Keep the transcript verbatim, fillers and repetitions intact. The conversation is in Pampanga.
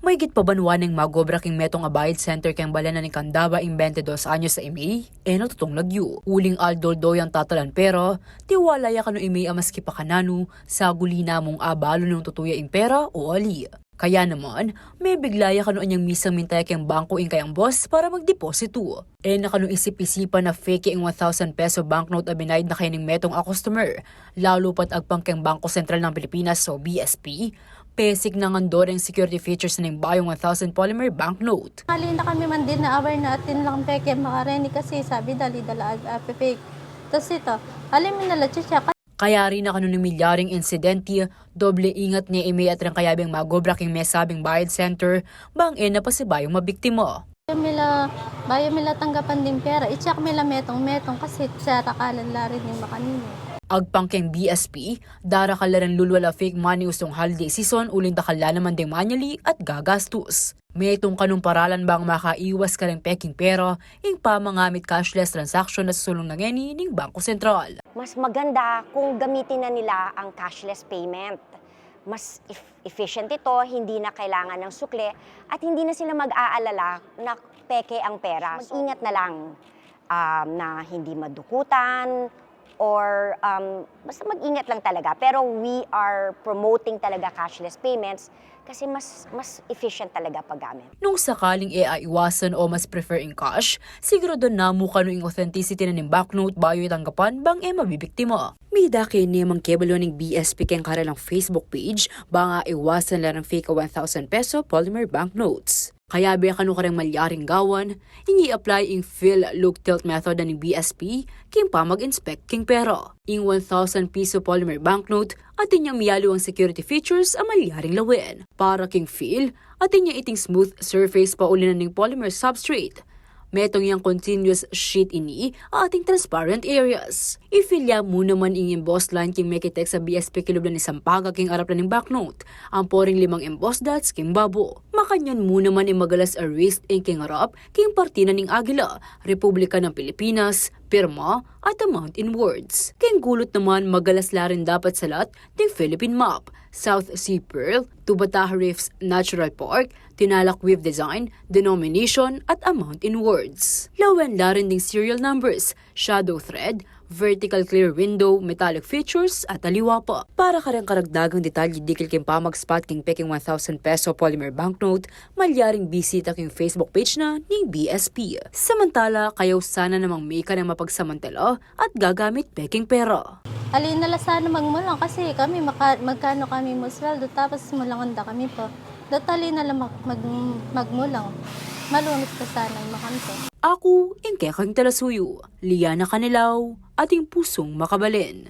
Mahigit pa banwa neng mag-obra king metung a bayad center keng balen na ning Candaba ing bente dos anyos a imey, e na tutung lagyu. Uling aldoldo yang tatalan pera, tiwala ya kanu imey a maski pa kananu, saguli na mung abalu nung tutu ya ing pera o ali. Kaya naman, mebigla ya kanu anyang misang minta ya keng bangku ing kayang boss para magdepositu. E na kanu isip-isipan a fake ing one thousand peso banknote a binayad na kaya ning metung a customer, lalu pat agpang keng Bangko Sentral ng Pilipinas o B S P, pesik na ngan do reng security features na ning bayung one thousand polymer banknote. Ali na kami man din na aware na atin lang peke makareni kasi sabi dali dala ag-, ah, fake. Tas ito, ali mi na la check. Kayari na kanu ning milyaring insidente, doble ingat ne imey at reng kayabeng mag-obra king mesabing bayad center, bang e na pasibayung mabiktima. Bayu mi la, bayu mi la tanggapan ding pera, i-check mi la metung-metung kasi sarakalan la rin ding makanini. Agpang keng B S P, darakal la reng lulwal a fake money ustung holiday season uling dakal la naman ding manyali at gagastus. Metung kanung paralan bang makaiwas kareng peking pera ing pamangamit cashless transaction a susulung na ngeni ning Bangko Sentral. Mas maganda kung gamitin na nila ang cashless payment. Mas ef-, efficient ito, hindi na kailangan ng sukle at hindi na sila mag-aalala na peke ang pera. Mag-ingat na lang, um, na hindi madukutan or, um, basta mag-ingat lang talaga. Pero we are promoting talaga cashless payments kasi mas, mas efficient talaga paggamit. Nung sakaling e aiwasan o mas prefer ing cash, siguraduan na mu kanu ing authenticity na ning banknote bayu itanggapan bang e mabibiktima. Midake ne mang kebalu ning B S P keng karelang Facebook page bang aiwasan la reng fake a one thousand peso polymer banknotes. Kayabe kanu kareng malyaring gawan, ing i-apply ing feel, look, tilt method na ning B S P king pamag-inspect king pera. Ing one thousand piso polymer banknote atin yang miyalu ang security features a malyaring lawen. Para king feel, atin yang iting smooth surface pauli na ning polymer substrate. Metung yang continuous sheet ini a ating transparent areas. I-feel ya mu naman ing embossed line king mekitext a B S P kilub na ning sampaga king arap na ning banknote. Ampo ring limang embossed dots king babo. Makanyan mu naman ing magalas a wrist ink king arap king parti na ning agila, Republika ng Pilipinas, pirma, at amount in words. King gulut naman, magalas la rin dapat salat ding Philippine map, South Sea Pearl, Tubataha Reefs Natural Park, Tinalak Wave Design, denomination, at amount in words. Lawen la rin ding serial numbers, shadow thread, vertical clear window, metallic features, at aliwa pa. Para kareng karagdagang detalye dikil king pamag-spot king peking one thousand peso polymer banknote, malyaring bisita king Facebook page na ning B S P. Samantala, kayaw sana namang mika na mapagsamantala at gagamit peking pera. Ali na la sana magmulang kasi kami maka-, magkano kami musweldo tapos mulangan da kami pa. Dot ali na la mag-, mag-, magmulang. Malunis pa sana ing makanto. Aku ing kekang talasuyu, Liana Canilaw, ating pusung makabalen.